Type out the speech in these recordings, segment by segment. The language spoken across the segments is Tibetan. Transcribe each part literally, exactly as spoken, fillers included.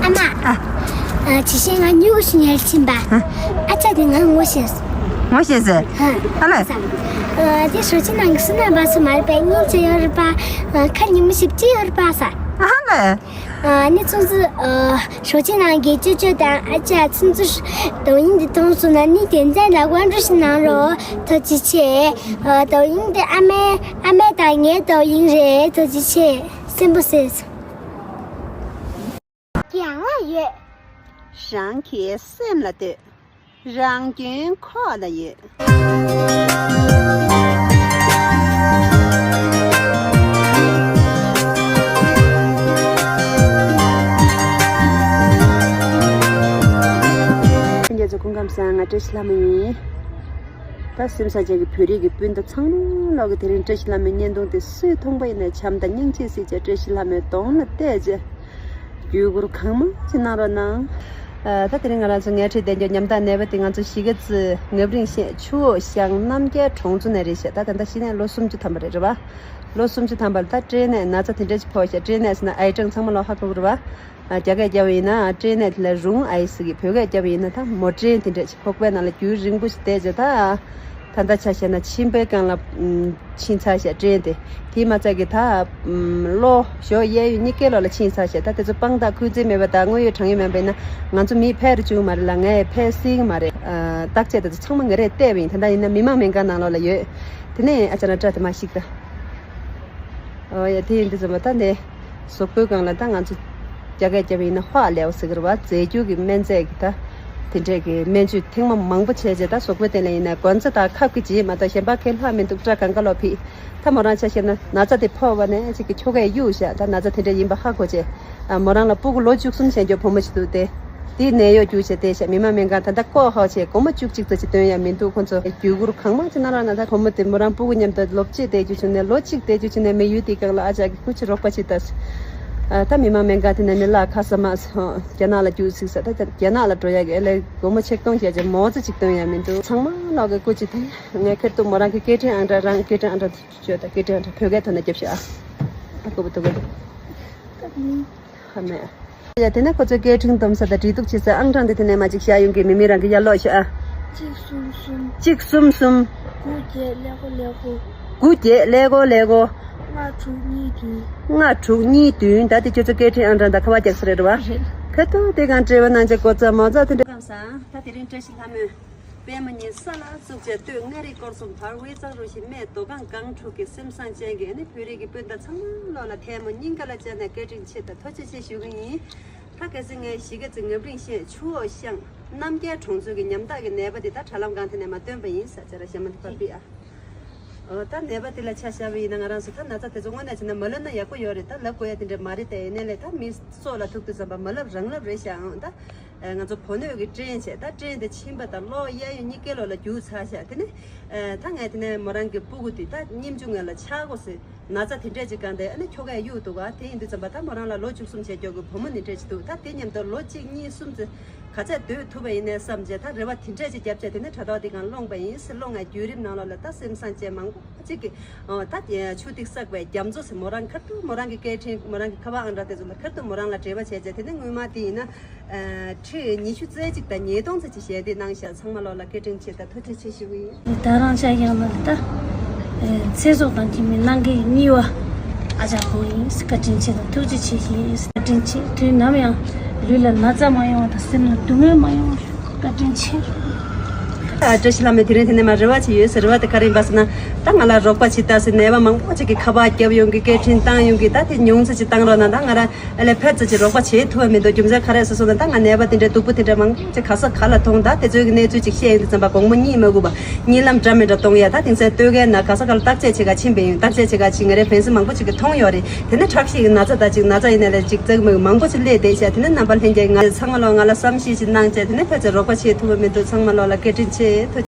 ཨ་མ། ཨ། ཨ། ཇི་བཞིན་ང་སྨྱུ་གུ་ཞིག་ཉར་ཕྱིན་པ། ཨ། ཨ་ཅག་དེ་ང་ངོ་ཤེས། ངོ་ཤེས་ཟེར། ཨ། ཨ་ལས། ཨ། དེ་ཞོགས་ཇ་ནང་གི་བསོད་ནམས་པ་ཚོ་མ་རེད་པས། སྙིང་རྗེ་ཡོད་རེད་པ། ཨ། ཁ་ཉིན་མོ་ཞིབ་ཅི་ཡོད་རེད་པ་ས། ཨ་ལས། ཨ་ནི་ཚོ་ཚོ། ཨ། ཞོགས་ཇ་ནང་གི་ཅོ་ཅོ་དང་ཨ་ཅག་ཚོ་ཚོ་དོ་དབྱིངས་འདི་མཐོང་སོང་ན་ནི་དེ་འཛད་ལ་དབང་སྒྲུབ་ཞིག་གནང་རོགས། ཐུགས་རྗེ་ཆེ། ཨ། དོ་དབྱིངས་འདི་ཨ་མའི་ཨ་མའི་དང་ངའི་དོ་དབྱིངས་རེད། ཐུགས་རྗེ་ཆེ། སེམས་པ་སེ། རྒྱང་ལ་ཡོད། རང་གི་སེམས་ལ་ལྟོས། རང་སྐྱོན་ཁོག་ལ་ཡོད། ལྷན་རྒྱས་ཚོ་སྐུ་ཁམས་བཟང་། ང་བཀྲ་ཤིས་ལྷ་མོ་ཡིན། ད་སེམས་བཟང་ཅན་གྱི་བོད་རིགས་ཀྱི་སྤུན་ཟླ་ཚང་མ་ལོག་གི་དེ་རིང་བཀྲ་ཤིས་ལྷ་མོའི་བརྙན་ཐུང་དེ་སུས་མཐོང་པ་ཡིན་ན་བྱམས་དང་སྙིང་རྗེ་གཟིགས་བྱས། བཀྲ་ཤིས་ལྷ་མོའི་གདོང་ལ་བལྟས་བྱས། རྒྱུ་སྐོར་གང་མང་ཅིག་གནང་རོགས་གནང་། ཨ། ད་དེ་རིང་ང་རང་ཚོ་ངལ་འཕྲད་བསྡད་རྒྱུ་ཉམ་ཐག་ནད་པ་དེ་ང་ཚོ་གཞིས་ཀ་རྩེ་ངབ་རིང་ཤན་ཆུ་བོ་ཤང་རྣམ་རྒྱལ་གྲོང་ཚོ་ནས་རེད་ཤག་ད་ད་ལྟ་གཞི་ནས་ལོ་སུམ་ཅུ་ཐམ་པ་རེད། རེད་པ། ལོ་སུམ་ཅུ་ཐམ་པ་ལ་ད་སྐྲན་ནད་ན་ཚ་དེ་འདྲ་ཞིག་ཕོག་ཤག་སྐྲན་ནད་ཟེར་ན་ཨའི་གྲངས་ཚང་མ་ལོ་ཧ་གོ་གི་རེད་པ། ཨ། རྒྱ་སྐད་བརྒྱབ་པ་ཡིན་ན་སྐྲན་ནད་དེ་ལ་རུང་ཨའི་ཟེར་གི། བོད་སྐད་བརྒྱབ་པ་ཡིན་ན་ད་མོ་སྐྲན་དེ་འདྲ་ཞིག་ཁོག་པའི་ནང་ལ་རྒྱུན་རིང་པོ་ཞིག་བསྡད་བྱས། ད་ད་ལྟ་ཆ་བཞག་ན་མཆིན་པའི་སྒང་ལ་ཕྱིན་ཚར་ཤག་སྐྲན་དེ། དེ་མ་ཚད་ཀྱི་ད་ལོ་ཞོགས་གཡས་གཡོན་གཉིས་ཀའི་ལོགས་ལ་ཕྱིན་ཚར་ཤག་ད་དེ་ཚོ་དཔང་རྟགས་ཁུར་རྩིས་མེད་པ་དང་དངོས་ཡོད་དྲང་ཡོད་མེད་པ་ཡིན་ན་ང་ཚོ་མི་ཕེབས་རུ་བཅུག་མ་རེད་ལ། ངས་ཕེབས་སྲིད་ཀྱི་མ་རེད། ཨ། བརྟག་དཔྱད་དེ་ཚོ་ཚང་མ་ངས་རང་བལྟས་པ་ཡིན། ད་ལྟ་ཡིན་ན་མི་མང་སྨན་ཁང་ནང་ལོགས་ལ་ཡོད། དེ་ནས་ཨ་ཅག་རང་སྐྲ་དེ་མར་བཤིག་ད། ཨོ་ཡ། དེ་ཡིན་དུས་ཙམ་པ་ད་ནས་གཟུགས་པོའི་སྒང་ལ་ད་ང་ཚོ་རྒྱ་སྐད་བརྒྱབ་པ་ཡིན་ན་ཧྭ་ལེའོ་ཟེར་གི་རེད་པ། རྫས་འགྱུར་གྱི་སྨན་རྫས་ཀྱི་ད་དེ་འདྲས་ཀྱི་སྨན་བཅོས་ཐེངས་མ་མང་པོ་བྱས་རྗེས་ད་གཟུགས་པོའི་སྟེང་ལ་ཡིན་ན་གོན་ཆ་དང་ཁབ་ཀྱི་རྗེས་མ་གཏོགས་གཞན་པ་ཁེ་ལྷག་མི་འདུག་སྐྲ་གང་ག་ལོག་ཕིག་ད་མོ་རང་ཆ་བཞག་ན་ན་ཚ་དེ་ཕོག་པ་ནས་ཅིག་གི་ཁྱོ་གས་གཡུག་བཞག་ད་ན་ཚ་དེ་འདྲས་ཡིན་པ་ཧ་གོ་རྗེས། ཨ། མོ་རང་ལ་སྤུ་གུ་ལོ་བཅུ་གསུམ་བྱས་རྒྱུ་བུ་མོ་ཞིག་འདུག་སྟེ། དེའི་ནད་གཡོག་རྒྱུགས་བྱས་བསྡད་ཤག་མི་མང་སྨན་ཁང་ད་ལྟ་བསྐོ་ཧོ་བྱས་སྒོར་མོ་བཅུ་གཅིག་ཙམ་ཅིག་བཏོན་ཡ་མི་འདུག་ཁོ་ཚོ་རྒྱུ་སྐོར་གང་མང་ཅིག་གནང་རོགས་གནང་། ད་བུ་མོ་དེ་མོ་རང་སྤུ་གུ་མཉམ་དུ་ལོ་གཅིག་བསྡད་རྒྱུ་བྱུང་ནས་ལོ་གཅིག་བསྡད་རྒྱུ་བྱུང་ནས་མི་ཡུལ་དེའི་སྒང་ལ་ཨ་ཅག་གིས་སྐུ་མཁྱེན་རོགས་པ་བྱེད་ད། ཨ། ད་མི་མང་སྨན་ཁང་དེ་ནས་ནི་གླ་ཁ་ས་མ་སོང་། རྒྱ་ནག་ལ་རྒྱུགས་ཟིག་ཟེར། ད་རྒྱ་ནག་ལ་འགྲོ་ཡ་གི་ཨེ་ལས་སྒོར་མོ་ཆིག་སྟོང་བྱས་རྗེས་མོ་ཙམ་ཅིག་བཏོན་ཡ་མི་འདུག་ཚང་མ་ལོག་གི་སྐུ་མཁྱེན་དེ་ངས་ཁེར་ཐུག་མོ་རང་གི་སྐད་འཕྲིན་ཨང་གྲངས་རང་གི་སྐད་འཕྲིན་ཨང་གྲངས་བརྗོད་ད། སྐད་འཕྲིན་ཨང་གྲངས་བོད་སྐད་ཐོག་ནས་རྒྱབ་ཤག་ཨ། ཨ་ཁུ་བུ་ཏུ་གུ། ཧ་མེ། ཡ། དེ་ནས་ཁོ་ཚོའི་སྐད་འཕྲིན་སྡོམ་ས་དང་འབྲེལ་གཏུག་བྱེད་སའི་ཨང་གྲངས་དེ་དེ་ནས་མ་གཅིག་བཞག་ཡོང་གི། མི་མི་རང་གི་ཡར་ཀློག་ཤོག་ཨ། གཅིག་གསུམ་གསུམ། གཅིག་གསུམ་གསུམ། དགུ་བརྒྱད་ཀླད་ཀོར་ཀླད་ཀོར། དགུ་བརྒྱད་ཀླད་ཀོར་ཀླད་ཀོར། ལྔ་དྲུག་གཉིས་བདུན། ལྔ་དྲུག་གཉིས་བདུན། ད་དེ་ཁྱོད་ཚོ་སྐད་འཕྲིན་ཨང་གྲངས་དང་ཁ་པར་རྒྱག་ས་རེད་པ། རེད། ཁ་ཐུག་དེ་གང་འབྲེལ་བ་གནང་བྱས་སྒོ་རྩ་མོ་རྩ་དེ་འདྲ། ཁམས་བཟང་། ད་དེ་རིང་བཀྲ་ཤིས་ལྷ་མོས། པད་མ་ཉིན་ས་ལ་བཙུགས་བྱས་སྟོད་མངའ་རིས་སྐོར་གསུམ་བར་དབུས་གཙང་རུ་བཞི་སྨད་མདོ་སྒང་སྒང་དྲུག་གི་སེམས་བཟང་ཅན་གྱི་ཨ་ནི་བོད་རིགས་ཀྱི་སྤུན་ཟླ་ཚང་མ་ལོག་ལ་ཐལ་མོ་སྙིང་ག་ལ་སྦྱར་ནས་བཀའ་དྲིན་ཆེ་དང་ཐུགས་རྗེ་ཆེ་ཞུ་གི་ཡིན། ད་གལ་སྲིད་ངས་གཞིས་ཀ་རྩེ་ངབ་རིང་ཤན་ཆུ་འོག་ཤང་རྣམ་རྒྱལ་གྲོང་ཚོ་གི་ཉམ་ཐག་གི་ནད་པ་དེ་ད་དྲ་ལམ་སྒང་དེ་ནས་མར་བཏོན་པ་ཡིན་ཟེར་བྱས་ར། གཞན་མ་དེ་ཕར་ཕུད་ཨ། ཨོ། ད་ནད་པ་དེ་ལ་ཆ་བཞག་པ་ཡིན་ན་ང་རང་ཚོ་ད་ན་ཚ་དེ་ཚོ་དངོས་གནས་བྱས་ན་མ་ལབ་ན་ཡག་པོ་ཡོད་རེད། ད་ལབ་དགོས་ཡ་དེ་འདྲ་མ་རེད་དེ། ཡིན་ནའི་ལས་ད་མི་སྲོག་ལ་ཐུག་དུས་ཙམ་པ་མ་ལབ་རང་ལབ་རེད་ཤག་ཨང་། ད་ང་ཚོ་ཕོ་སྣོད་ཀྱི་སྐྲན་བྱས། ད་སྐྲན་དེ་མཆིན་པ་དང་གློ་གཡས་གཡོན་གཉིས་ཀའི་ལོགས་ལ་རྒྱུག་ཚར་ཤག་དེ་ནས་ཨ། ད་ངས་དེ་ནས་མོ་རང་གི་སྤུ་གུ་དེ་ད་སྙེམས་འཇུག་ངལ་ལ་ཆགས་དགོས་ཟེར། ན་ཚ་དེ་འདྲས་ཅིག་གང་དེ་ཨ་ནི་ཁྱོ་གས་གཡུག་འདུག་ག་དེ་ཡིན་དུས་ཙམ་པ་ད་མོ་རང་ལ་ལོ་བཅུ་གསུམ་བྱས་ཀྱོག་གི་བུ་མོ་ནི་འདྲས་ཅིག་འདུག་ད་དེ་མཉམ་དུ་ལོ་གཅིག་གཉིས་གསུམ་ཙམ་ག་ཚད་སྡོད་ཐུབ་པ་ཡིན་ནའི་བསམ་བྱས། ད་རེ་བ་དེ་འདྲས་ཅིག་བརྒྱབ་བྱས། དེ་ནས་དྲ་ཐོག་དེ་གང་སློང་པ་ཡིན་ཟེར། སློང་ངའི་བརྒྱུད་རིམ་ནང་ལོགས་ལ་ད་སེམས་བཟང་ཅན་མང་པོ་ཅིག་གིས་ཨོ། ད་ཆུ་ཐིགས་བསགས་པའི་རྒྱ་མཚོ་ཟེར། མོ་རང་ཁ་ཐུག་མོ་རང་གི་སྐད་འཕྲིན་མོ་རང་གི་ཁ་པར་ཨང་གྲངས་དེ་ཚོ་ལ་ཁ་ཐུག་མོ་རང་ལ་འབྲེལ་བ་བྱས་བྱས། དེ་ནས་སྔོན་མ་དེ་ཡིན་ན་ཨ། ཁྲི་ཉི་ཤུ་རྩ་གཅིག་དང་ཉིས་སྟོང་ཙམ་ཅིག་ཞལ་འདེབས་གནང་ཤག་ཚང་མ་ལོག་ལ་བཀའ་དྲིན་ཆེ་དང་ཐུགས་རྗེ་ཆེ་ཞུ་གི་ཡིན། ད་རང་ཅག་ཡང་ན་ད་ཚེ་སྲོག་དང་མཐུན་པའི་གནང་གི་གཉིས་པ་ཨ་ཅག་ཁོང་ཡིན། བཀའ་དྲིན་ཆེ་དང་ཐུགས་རྗེ་ཆེ་ཞུ་ཡིན། བཀའ་དྲིན་ཆེ། དུས་ནམ་ཡང་ལུས་ལ་ན་ཚ་མ་ཡོང་བ་དང་སེམས་ལ་སྡུག་བསྔལ་མ་ཡོང་བ་ཞུ། བཀའ་དྲིན་ཆེ། ཨ། བཀྲ་ཤིས་ལྷ་མོས་དེ་རིང་དེ་ནས་མར་རེ་བ་ཅིག་ཡོད་ཟེར། རེ་བ་དེ་ག་རེ་ཡིན་པ་ཟེར་ན། ད་ང་ལ་རོགས་པ་བྱེད་ད་ཟེར་ནད་པ་མང་པོ་ཅིག་གིས་ཁ་པར་བརྒྱབ་ཡོང་གི། སྐད་འཕྲིན་བཏང་ཡོང་གི། ད་དེ་ཉུང་ཙམ་ཅིག་བཏང་རོགས་གནང་། ད་ང་རང་ཨ་ལས་ཕར་ཙམ་ཅིག་རོགས་པ་བྱེད་ཐུབ་པ་མི་འདུག་རྒྱུ་མཚན་ག་རེ་ཟེར་སོང་ན། ད་ང་ནད་པ་དེ་འདྲའི་སྡུག་པོ་དེ་འདྲ་མང་པོ་ཅིག་ག་ས་ག་ལ་མཐོང་། ད་དེ་ཚོའི་གི་གནས་ཚུལ་ཅིག་བཤད་ཡོང་དུས་ཙམ་པ་དགོང་མོ་གཉིད་མ་ཁུག་པ། གཉིད་ལམ་འདྲ་མི་འདྲ་གཏོང་ཡ། ད་དེང་སང་སྟོད་ཁའི་ནང་ག་ས་ག་ལ་བརྟག་དཔྱད་བྱེད་ག་ཕྱིན་པ་ཡིན། བརྟག་དཔྱད་བྱེད་ག་ཅིག་ང་རའི་ཕན་སེམས་མང་པོ་ཅིག་གིས་མཐོང་ཡོད་རེད། དེ་ནས་ཁྲག་ཤེད་ཀྱི་ན་ཚ་ད་ཅིག་ན་ཚ་ཡིན་ནའི་ལས་ཅིག་ཙག་མོ་མང་པོ་ཅིག་སླེབས་བསྡད་ཤག་དེ་ནས་རྣམ་པ་ལྷན་རྒྱས་ང་ཚང་མ་ལོག་ང་ལ་བསམ་ཤེས་ཅིག་གནང་བྱས། དེ་ནས་ཕལ་ཆེར་རོགས་པ་བྱེད་ཐུབ་པ་མི་འདུག་ཚང་མ་ལོག་ལ་བཀའ་དྲིན་ཆེ། ཐུགས།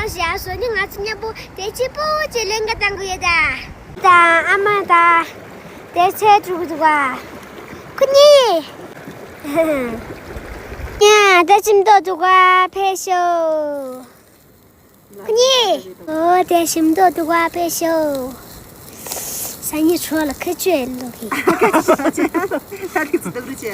ཞེས་སོ་ནི་ང་ཚོ་མཉམ་པོ་དེ་ཆེ་པོ་ཅིག་ལེན་ག་བཏང་གི་ཡོད་ད། ད་ཨ་མ་ད་དེ་ཆེ་དྲུག་འདུག་ག་ཁུ་ནི། ཡ་ད་ཅིམ་ཏོ་འདུག་ག་ཕེ་ཤོ། ཁུ་ནི། ཨོ་དེ་ཞིམ་ཏོ་འདུག་ག་ཕེ་ཤོ། ས་ཉི་ཚོ་ལ་ཁ་ཆུ་ལོ་གི། ད་ལི་ཙི་ཏག་རུ་ཅེ།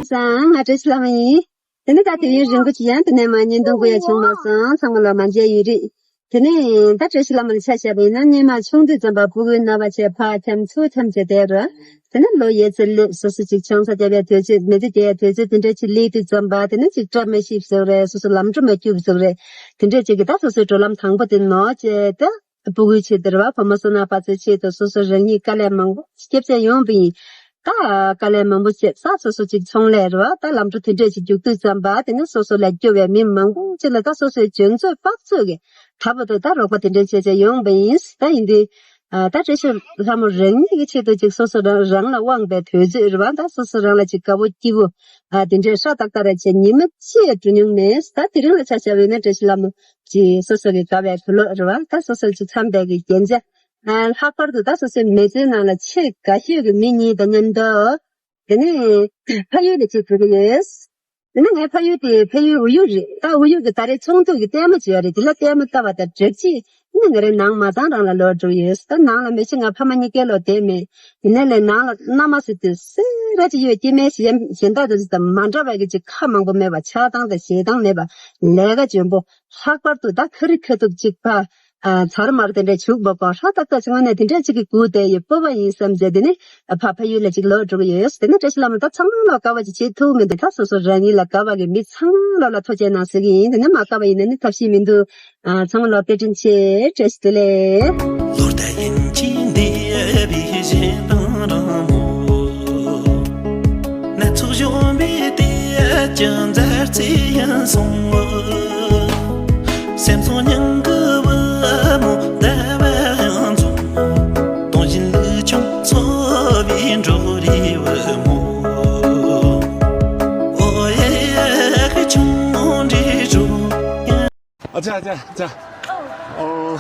སང་ང་བཀྲ་ཤིས་ལྷ་མོ་ཡིན། དེ་ནས་ད་དུས་ཡུན་རིང་པོ་ཅིག་ཡང་དེ་ནས་མ་བརྙན་ཐུང་གུ་ཡ་བྱུང་མ་སོང་། ཚང་མ་ལ་མ་མཇལ་ཡུན་རིང་། དེ་ནས་ད་བཀྲ་ཤིས་ལྷ་མོ་ལ་ཆ་བཞག་པ་ཡིན་ན་སྔོན་མ་ཆུང་དུས་ཙམ་པ་སྤུ་གུའི་རྣ་བ་བྱས་ཕར་འཁྱམ་ཚུར་འཁྱམ་བྱས་བསྡད་ར། དེ་ནས་ལོ་ཡོད་ཚད་སླེབས་སོ་སོ་ཅིག་ཆང་ས་བརྒྱབ་ཡ་དུས་ཚོད་མི་ཚེ་སྐྱེལ་ཡ་དུས་ཚོད་དེ་འདྲ་ཅིག་སླེབས་དུས་ཙམ་པ་དེ་ནས་ཅིག་བཀྲ་མ་ཤིས་བཟོ་རེད། སོ་སོ་ལམ་འགྲོ་མ་སྐྱུག་བཟོ་རེད། དེ་འདྲ་ཅིག་གི་ད་སོ་སོའི་འགྲོ་ལམ་དང་པོ་དེ་ནོར་བྱས་ཏེ། སྤུ་གུའི་ཆེད་དུ་རེད་བ། བུ་མོ་སོ་ན་པ་ཚོའི་ཆེད་དུ་སོ་སོ་རང་ཉིད་དཀའ་ལས་མང་པོ་སྐྱབས་བཅོལ་ཡོང་བ་ཡིན། ད་དཀའ་ལས་མང་པོ་བྱས་ས་སོ་སོ་ཅིག་ཚོང་ལས་རེད་བ། ད་ལམ་འགྲོ་དེ་འདྲས་ཅིག་རྒྱུག་དུས་ཙམ་པ་དེ་ནས་སོ་སོ་ལ་སྐྱོ་བའི་མི་མང་པོ་ཅིག་ལ་ད་སོ་སོའི་འཇོན་ཚོད་དཔག་ཚོད་ཀྱིས་ད་བར་དུ་ད་རོགས་པ་དེ་འདྲས་བྱས་བྱས་ཡོང་བ་ཡིན། ད་ཡིན་དུས་ད་བཀྲ་ཤིས་ལྷ་མོ་རང་ཉིད་ཀྱི་ཆེད་དུ་ཅིག་སོ་སོ་རང་རང་ལ་དབང་བའི་དུས་ཚོད་རེད་བ། ད་སོ་སོ་རང་ལ་ཅིག་དགའ་པོ་སྐྱིད་པོ་དེ་འདྲས་ཧྲ་ཏག་ཏག་རེ་བྱས་ཉི་མ་གཅིག་འགྲོ་མྱོང་མེད། ད་དེ་རིང་ལ་ཆ་བཞག་པ་ཡིན་ན་བཀྲ་ཤིས་ལྷ་མོ། ཅིག་སོ་སོ་གི་དགའ་བའི་བུ་ལོག་རེད་བ། ད་སོ་སོར་ཅིག་འཚམ་པའི་གི་རྒྱན་ཆ། ལྷག་པར་དུ་ད་སོ་སོའི་མི་ཚེའི་ནང་ལ་ཆེས་དགའ་ཤོས་ཀྱི་མི་གཉིས་དང་མཉམ་དུ། དེ་ནས་ཕ་ཡུལ་ལ་ཅིག་འགྲོ་གི་ཡོད། དེ་ནས་ངའི་ཕ་ཡུལ་དེ་ཕ་ཡུལ་དབུ་ཡུལ་རེད། ད་དབུ་ཡུལ་གི་ད་རེས་ཚོགས་འདུ་གི་ལྟད་མོ་བྱས་ཡོད་རེད། དེ་ལ་ལྟད་མོ་ལྟ་བ་དང་སྦྲགས་ཅིག་ནི་ང་རའི་ནང་མ་ཚང་རང་ལ་ལོག་འགྲོ་གི་ཡོད། ད་ནང་ལ་མི་ཤི་ང་ཕ་མ་གཉིས་ཀའི་ལོག་བསྡད་མེད། ཡིན་ན་ལས་ནང་ལ་མནའ་མ་ཟེར་དུས་སེ་ར་ཅིག་ཡོད། སྐྱེ་དམན་གཞན་གཞན་དག་དང་ཅིག་དང་མ་འདྲ་བའི་གི་ཅིག་ཁ་མང་པོ་མེད་པ། ཆགས་སྡང་དང་ཞེ་སྡང་མེད་པ། ལས་ཀ་འཇོན་པོ། ལྷག་པར་དུ་ད་ཁ་རི་ཁ་ཐུག་ཅིག་ཕ་ཚར་མར་དེ་འདྲའི་བྱུག་པ་གོ་ཧྲ་ཏག་ཏག་ཅིག་ངོས་ནས་དེ་འདྲའི་ཅིག་གི་སྒུག་བསྡད་ཡོད། སྤོབས་པ་ཡིན་བསམ་བྱས་དེ་ནི་ཕ་ཕ་ཡུལ་ལ་ཅིག་ལོག་འགྲོ་གི་ཡོད། དེ་ནི་བཀྲ་ཤིས་ལྷ་མོ་ད་ཚང་མ་ལོག་དཀའ་བ་ཅིག་བྱེད་ཐུབ་མི་འདུག་ད་སོ་སོ་རང་ཉིད་ལ་དགའ་བ་གི་མི་ཚང་མ་ལོག་ལ་ཐུགས་རྗེ་གནང་ཟེར་གི་ཡིན། དེ་ནི་མ་དགའ་བ་ཡིན་ན་ནི་ཐབས་ཤེས་མི་འདུག་ཨ། ཚང་མ་ལོག་བཀའ་དྲིན་ཆེ། བཀྲ་ཤིས་བདེ་ལེགས། ལོ་ཟླ་ཡན་ཆད་འདས་པའི་གཞན་དང་རང་མོ། སྣ་ཚོགས་གཞོན་པའི་དེ་ཀྱང་མཛའ་བརྩེ་ཡིན་སོང་། སེམས་སོགས་སྙིང་གི་བུ་མོ་ཟླ་བ་ཡང་འཛོམས། དུང་བཞིན་ལུས་ཆུང་འཚོ་བའི་འབྲོག་རིའི་བུ་མོ། ཨོ་ཡེ་ཁ་ཆུང་འདྲིས་འགྲོ། ཨ་ཅག་ཨ་ཅག་ཨ་ཅག་ཨོ།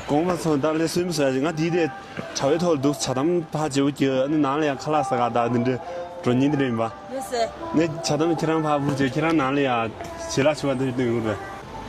གོང་མ་ཚོ་ད་ལས་སོན་མི་སོ་ཡ་ང་དེའི་དེ་དྲ་བའི་ཐོག་ལ་འདུག་ཇ་དམ་ཕ་བརྗེ་པོ་གྱིས་ཨ་ནི་ནང་ལ་ཡང་ཁ་ལག་ཟ་ག་ད་འདི་འདྲ་འགྲོ་ཉིན་འདི་འདྲ་ཡིན་པ། ཡོད་སེ། ངས་ཇ་དམ་ཁྱེད་རང་ཕ་བུ་བརྗེ་ཁྱེད་རང་ནང་ལ་ཡང་ཞལ་ལག་ཆུ་བ་འདི་འདྲ་ཡོང་རེད།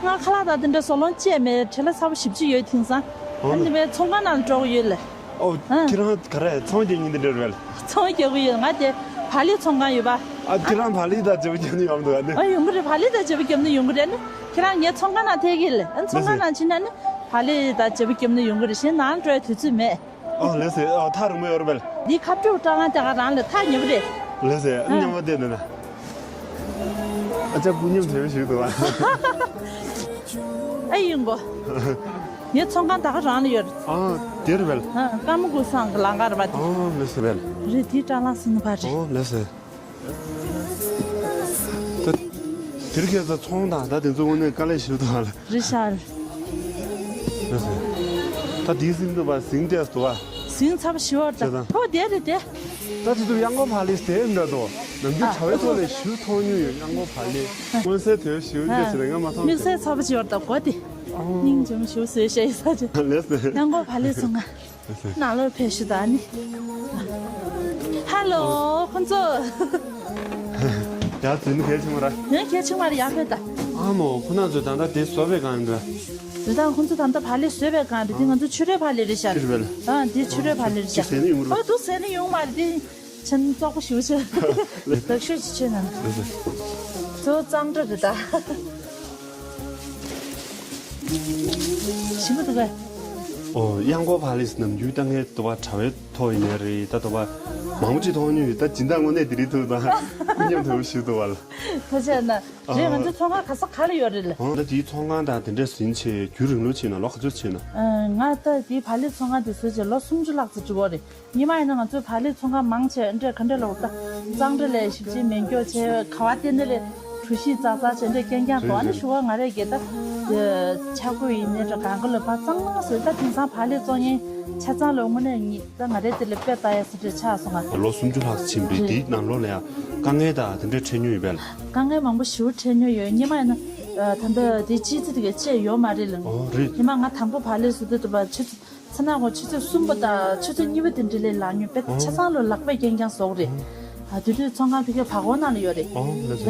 ང་ཁ་ལག་ད་འདི་འདྲ་བཟོ་ལོང་བཅས་མེད། བྲེལ་བ་ཚ་པོ་ཞེ་པོ་ཅིག་ཡོད་དེང་སང་། ཨ་ནི་བའི་ཚོང་ཁང་ནང་ལ་འགྲོ་གི་ཡོད་ལེ། ཨོ། ཨ། ཁྱེད་རང་ག་རེ་ཚོང་རྒྱག་མཁན་དེ་འདྲ་རེད། ཚོང་རྒྱག་གི་ཡོད། ང་དེ་བག་ལེབ་ཚོང་ཁང་ཡོད་པ། ཨ། ཁྱེད་རང་བག་ལེབ་དང་བརྗེ་པོ་རྒྱབ་ནི་ཡོང་འདུག་ཨ་ནི། ཨ། ཡོང་གི་རེད། བག་ལེབ་དང་བརྗེ་པོ་རྒྱབ་ནི་ཡོང་གི་རེད། ཨ་ནི་ཁྱེད་རང་ངའི་ཚོང་ཁང་ནང་ཐད་ཀྱི་ལེ། ཨ། ཚོང་ཁང་ནང་ཕྱིན་ན་ནི་བག་ལེབ་དང་བརྗེ་པོ་རྒྱབ་ནི་ཡོང་གི་རེད། གཞན་ནང་འགྲོ་ཡ་དུས་ཚོད་མེད། ཨོ་ལགས་སེ། ཨོ་ཐག་རིང་པོ་ཡོད་རེད་པས། འདི་ཁ་སྤྲོད་སྤྲང་ལང་དེ་ག་རང་ལ་ཐག་ཉེ་པོ་རེད། ལགས་སེ། ཨ། མཉམ་པོ་བསྡད་འདུག་ན། ཨ་ཅག་སྐུ་མཉམ་བྲལ་བ་ཞིག་འདུག་ཨ། ཨ་ཡིན་གོ། ངའི་ཚོང་ཁང་ད་ག་རང་ལ་ཡོད། ཨ་དེ་རེད་པས། ཨ་ཀརྨ་སྐུ་བཟང་གི་ལམ་ཁ་རེད་པ་དེ། ཨ་ལགས་སེ་པས། རེད་དེ་སྤྲང་ལང་ཟིན་པ་རེད། ཨོ་ལགས་སེ། ད་དེར་ཁྱེད་ཚོ་ཚོང་དང་ད་དེ་ཚོ་དངོས་གནས་དཀའ་ལས་ཞིག་འདུག་ཨ་ལ། རེད་ཤག་ད་དེའི་ཟིང་འདུག་པ། ཟིང་བལྟས་སུ་འདུག་པ། ཟིང་ཚ་པོ་ཞེ་པོ་རེད་ད། ཁོ་བསྡད་རེད་དེ། ད་དེ་ཚོ་གཡང་འགུགས་བག་ལེབ་དེ་འདྲ་འདུག་ནམ་རྒྱུན་ཨ། དྲ་བའི་ཐོག་ལས་ཞུ་མཐོང་མྱོང་ཡོད། གཡང་འགུགས་བག་ལེབ། མངོན་གསལ་དོད་ཞུ་རྒྱུ་ཞིག་ལ་ང་མ་མཐོང་། དམིགས་བསལ་ཚ་པོ་ཞེ་པོ་རེད་ད་གོ་དེ། ཨོ། སྙིང་རྗེ་མོ་ཞེ་པོ་བཟོས་ཤག་ཡིན་ས་ཅིག་ལགས་སེ། གཡང་འགུགས་བག་ལེབ་སོང་ང་། ནང་ལོགས་ཕེབས་ཤོག་ད་ནི། ཧ་ལོ་ཁོང་ཚོ། ཡ་ཙི་ནི་གལ་ཆེན་པོ་ར། ཡང་གལ་ཆེན་པོ་ར་ཡར་ཕེབས་ད། ཨ་མོ་ཁོ་ན་ཚོ་ད་ལྟ་དེ་བཟོ་བའི་སྒང་རེད། དེ་དང་ཁོང་ཚོ་ད་ལྟ་བག་ལེབ་བཟོ་བའི་སྒང་རེད། དེ་ང་ཚོ་ཕྱུ་རའི་བག་ལེབ་རེད་ཤག་ཕྱུ་རའི་བག་ལེབ། ཨ་དེ་ཕྱུ་རའི་བག་ལེབ་རེད་ཤག་ཅིག་ཟས་ནི་ཡོང་གི་རེད། ཨ་འདུག་ཟས་ནི་ཡོང་མ་རེད་དེ། ཆེན་བཙོག་པོ་ཞེ་པོ་ཆེ། ལགས་ཤོས་ཅིག་ཆེ་ན། ལགས་སེ། ཚོ་གཙང་སྦྲ་རེད་ད། ཞིམ་པོ་འདུག་གས། ཨོ། གཡང་འགོག་ཕག་ལེབ་ནམ་རྒྱུན་ད་ངས་དོ་བ་དྲ་བའི་ཐོག་ཡིན་ནའི་རེད། ད་དོ་བ་མང་པོ་ཅིག་མཐོང་མྱོང་ཡོད། ད་སྦྱིན་བདག་དངོས་གནས་དེ་རིང་ཐུག་དང་སྐུ་ཉམས་དོད་པོ་ཞིག་འདུག་བ་ལ། ཐུགས་རྗེ་གནང་། རེད། ང་ཚོའི་ཚོང་ཁང་ག་ས་ག་ལ་ཡོད་རེད་ལ། ཨོ། ད་དེའི་ཚོང་ཁང་དང་དེ་འདྲས་ཟིན་བྱས་རྒྱུན་རིང་ལོས་བྱས་ན་ལོ་ག་ཚོད་བྱས་ན། ང་ད་དེའི་ཕག་ལེབ་ཚོང་ཁང་དེ་བཟོས་བྱས་ལོ་སུམ་ཅུ་ལྷག་ཙམ་འགྲོ་གི་རེད། སྔོན་མ་ཡིན་ན་ང་ཚོའི་ཕག་ལེབ་ཚོང་ཁང་མང་ཆེ་འདྲ་ག་འདྲ་ལོག་ད། གཙང་སྦྲ་ལས་ཞིབ་ཅིང་མེ་མགྱོགས་ཆེ་ག་བ་བལྟས་ནས་ལས་གྲུ་བཞི་ཙག་ཙག་བྱས་འདྲ་རྐྱང་རྐྱང་འདུག་ཨ་ནི་ཞུ་བ་ང་རེ་གེ་ད། ཆ་བགོས་ཡིན་ནའི་འདྲ་གང་ག་ལ་ཕ་གཙང་མ་ཟེར་ད་དེང་སང་ཕག་ལེབ་བཙོང་མཁན་ཆ་ཚང་ལོ་དངོས་གནས་ཉིད་ད་ང་རེ་དེ་ལ་དཔེ་ལྟ་ཡ་ཟེར་འདྲ་ཆགས་སོང་ང་། ལོ་སུམ་ཅུ་ལྷག་ཕྱིན་པའི་རེད། དེའི་ནང་ལོགས་ལ་ཡང་དཀའ་ངལ་དང་དེ་འདྲ་འཕྲད་མྱོང་ཡོད་པས་ལ། དཀའ་ངལ་མང་པོ་ཞེ་པོ་འཕྲད་མྱོང་ཡོད། སྔོན་མ་ཡིན་ན་ད་ལྟ་དེ་སྤྱི་ཚེ་དེ་ག་ཅེས་ཡོད་མ་རེད་ལ། ཨོ་རེད། སྔོན་མ་ང་དང་པོ་ཕག་ལེབ་བཟོ་དུས་དུ་བ་ཆུ་ཚོད། ཚེ་ན་གོང་ཆུ་ཚོད་གསུམ་པ་དང་ཆུ་ཚོད་གཉིས་པ་དེ་འདྲ་ལས་ལངས་མྱོང་བས། ཆ་ཚང་ལོ་ལག་པས་རྐྱང་རྐྱང་བཟོ་གི་རེད། ཨ་དེ་དུས་ཚོང་ཁང་ཕ་གིའི་བར་སྐོར་ནང་ལ་ཡོད་རེད། ལས་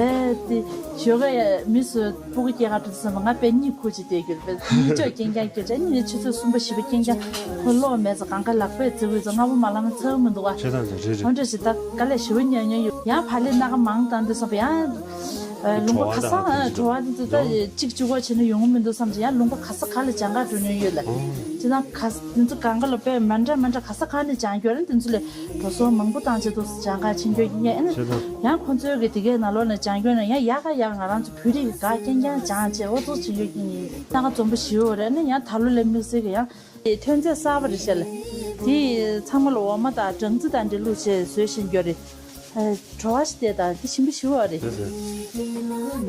དེ་ཞོགས་ཀ་མི་སུ་སྤུ་གུ་སྐྱེལ་ག་འགྲོ་དུས་ཙམ་པ་ང་དཔེ་གཉིད་ཁུག་ཅིག་བསྡད་རྒྱུ་རེད། དཔེ་གཉིད་ཅོག་རྐྱང་རྐྱང་སྐྱོར་བྱས་ནི་ཆུ་ཚོད་གསུམ་པ་བཞི་པ་རྐྱང་རྐྱང་ཁོ་ལོག་མེད་ཙང་གང་ག་ལག་པས་བརྩི་དགོས་ཙང་སྔ་པོ་མ་ལངས་ན་ཚར་མི་འདུག་བ། བྱས་ཙང་ཅིག་རེད་རེད། འོན་ཏེ་ཞིག་ད་དཀའ་ལས་ཞེ་པོ་མྱོང་མྱོང་ཡོད། ཡང་ཕ་ལེ་སྣ་ཁ་མང་བཏང་དུས་ཙམ་པ་ཡང་། ལུང་པ་ག་ས་བྲོ་བ་འདི་ཚོ་ད་གཅིག་གཅིག་པོ་བྱས་ན་ཡོང་གི་མི་འདུག་བསམ་ཅིག་ཡང་ལུང་པ་ག་ས་ག་ལ་སྦྱང་ག་འགྲོ་མྱོང་ཡོད་ལ། དེ་ན་ག་ས་འདི་ཚོ་གང་ག་ལ་དཔེ་མ་འདྲ་མ་འདྲ་ག་ས་ག་ནས་སྦྱང་རྒྱུ་རེད། འདི་ཚོ་ལས་འགྲོ་སོང་མང་པོ་བཏང་བྱས་འདུག་སྦྱང་ག་ཕྱིན་རྒྱུ་ཡིན་ཡང་ཨེ་ན། ཡང་ཁོང་ཚོའི་གི་དེ་གའི་ནང་ལོགས་ནས་སྦྱང་རྒྱུ་ན་ཡང་ཡག་ག་ཡག་ག་ང་རང་ཚོ་བོད་རིགས་གི་ག་རྐྱང་རྐྱང་སྦྱང་བྱས་ཨོ་ཚོགས་བྱེད་རྒྱུ་ཡིན། སྣ་ཁ་འཛོམས་པོ་ཞེ་པོ་རེད། ཨ་ནི་ཡང་ད་ལོ་ལས་དམིགས་བསལ་གི་ཡང་ཐོན་རྫས་གསར་པ་རེད་ཤག་ལ། དེ་ཚང་མ་ལ་འོ་མ་དང་སྦྲང་རྩི་དང་འདྲ་བླུགས་བྱས་བཟོས་བཞིན་རྒྱུ་རེད། བྲོ་བ་ཞིག་བལྟས་དང་དེ་ཞིམ་པོ་ཞིམ་པོ་རེད།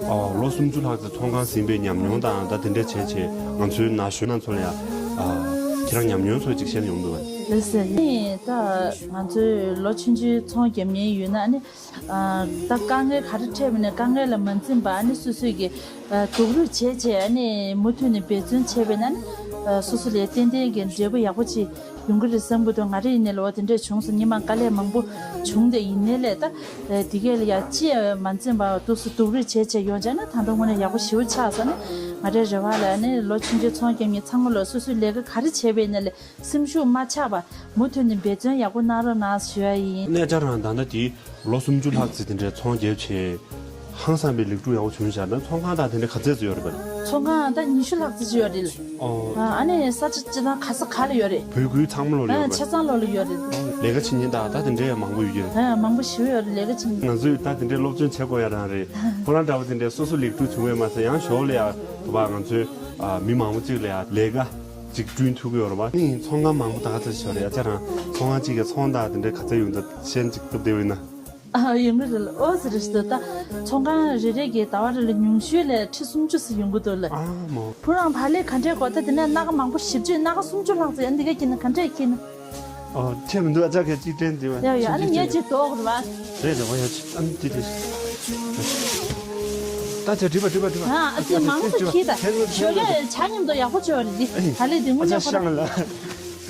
ཨོ། ལོ་སུམ་ཅུ་ལྷག་ཙམ་ཚོང་ཁང་ཟིན་པའི་ཉམས་མྱོང་དང་ད་དེ་འདྲ་བྱས་བྱས་ང་ཚོའི་ན་གཞོན་རྣམ་ཚོ་ལ་ཡང་ཁྱེད་རང་ཉམས་མྱོང་ཚོ་ཅིག་བཤད་ན་ཡོང་འདུག་བ། ལགས་སེ། ནི་ད་ང་ཚོའི་ལོ་ཆུང་ཆུང་ཚོང་རྒྱབ་མཁན་ཡོད་ན་ནི་ད་དཀའ་ངལ་ག་རེ་འཕྲད་པ་ནས་དཀའ་ངལ་ལ་མ་འཛེམས་པ་ནི་སོ་སོས་ཀྱི་སྡུག་རུས་བྱས་བྱས་ནི་མུ་མཐུད་ནས་འབད་བརྩོན་བྱས་པས་ན་ནི་སོ་སོ་ལས་ཏན་ཏན་གྱི་འབྲས་བུ་ཡག་པོ་ཅིག་ཡོང་གི་རེད་བསམ་གྱི་འདུག་ང་རང་ཡིན་ནའི་ལོ་དེ་འདྲས་བྱུང་སོང་། སྔོན་མ་དཀའ་ལས་མང་པོ་བྱུང་སྟེ་ཡིན་ནའི་ལས་ད་དེ་གས་ལ་ཡ་ཅི་ཡང་མ་འཛེམས་པར་འདུག་སེ་སྡུག་རུས་བྱས་བྱས་ཡོང་བྱས་ན་ད་ལྟ་དངོས་གནས་ཡག་པོ་ཞེ་པོ་ཆགས་སོང་ནི། ང་རའི་རེ་བ་ལ་ནི་ལོ་ཆུང་ཆུང་ཚོང་རྒྱབ་མཁན་ཚང་མ་ལོ་སོ་སོའི་ལས་ཀ་ག་རེ་བྱས་པ་ཡིན་ནའི་ལས་སེམས་ཤུགས་མ་ཆག་པར་མུ་མཐུད་ནས་འབད་བརྩོན་ཡག་པོ་གནང་རོགས་གནང་ཞུ་ཡ་ཡིན། གནས་ཆ་རང་ད་ལྟ་དེ་ལོ་སུམ་ཅུ་ལྷག་ཙམ་དེ་འདྲའི་ཚོང་རྒྱབ་བྱས། ཧང་སངས་པའི་ལེགས་གྲུབ་ཡག་པོ་བྱུང་བཞག་ན་ཚོང་ཁང་དང་དེ་འདྲ་ག་ཚད་ཙམ་ཡོད་རེད་པ། ཚོང་ཁང་ད་ཉི་ཤུ་ལྷག་ཙམ་ཅིག་ཡོད་རེད། ཨོ། ཨ་ནི་ས་ཆ་སྤྱི་དང་ག་ས་ག་ལ་ཡོད་རེད། བོད་ཁུལ་ཚང་མ་ལོག་ལ་ཡོད་རེད། ཆ་ཚང་ལོག་ལ་ཡོད་རེད། ལས་ཀ་བྱེད་མཁན་ད་ད་དེ་འདྲའི་ཡང་མང་པོ་ཡོད་ཀྱི་རེད། མང་པོ་ཞེ་པོ་ཡོད་རེད་ལས་ཀ་བྱེད་མཁན། ང་ཚོས་ད་དེ་འདྲའི་སློབ་སྦྱོང་བྱེད་དགོས་ཡ་རང་རེད། ཁོ་རང་འདྲ་བོ་དེ་འདྲའི་སོ་སོ་ལེགས་གྲུབ་བྱུང་བས་མ་ཚད་ཡང་ཞོར་ལ་ཡ་ད་ང་ཚོའི་མི་མང་པོ་ཅིག་ལ་ཡ་ལས་ཀ་ཅིག་བསྐྲུན་ཐུབ་ཀྱི་ཡོད་རེད་པ། ནི་ཚོང་ཁང་མང་པོ་ད་ག་ཚོད་ཤོར་རེད། ཨ་ཅག་རང་ཚོང་ཁང་གཅིག་གི་ཚོང་དང་དེ་འདྲའི་ག་ཚད་ཡོང་ད་ཤན་ཅིག་སྟབས་བདེ་བས་ན། ཨ་ཡོང་གི་རེད་ལ། ཨོ་ཟེར་རེད་ཟེར་ད། ཚོང་ཁང་རེ་རེ་གི་ཟླ་བ་རེ་ལ་ཉུང་ཤོས་ལ་ཁྲི་སུམ་ཅུ་ཙམ་ཡོང་གི་འདུག་ལ། ཨ་མོ། བུ་རང་བག་ལེབ་ག་འདྲས་དགོས་ད་དེ་ནས་སྣ་ཁ་མང་པོ་ཞིབ་ཅིག་སྣ་ཁ་སུམ་ཅུ་ལྷག་ཙམ་ཡང་འདི་ག་ཁྱེར་ན་ག་འདྲས་ཁྱེར་ན། ཨོ་ཁྱེད་མི་འདུག་ཨ་ཅག་གིས་གཅིག་སྟན་དེ་བ། ཡ་ཡ་ཨ་ནི་ངས་ཅིག་འདོགས་རེད་བ། རེད་རེད་བ་ཡ་ཅིག་ཨ་ནི་དེ་དེ། ད་ཅག་སྒྲིབ་པ་སྒྲིབ་པ་སྒྲིབ་པ། ཨ་ཨ་ཙི་མང་ཙམ་ཁྱེར་ད། ཞོགས་ཀས་ཇ་མཉམ་དུ་ཡག་པོ་བྱོས་རེད་དེ། བག་ལེབ་དེ་དངོས་གནས་ཁོ་རང་།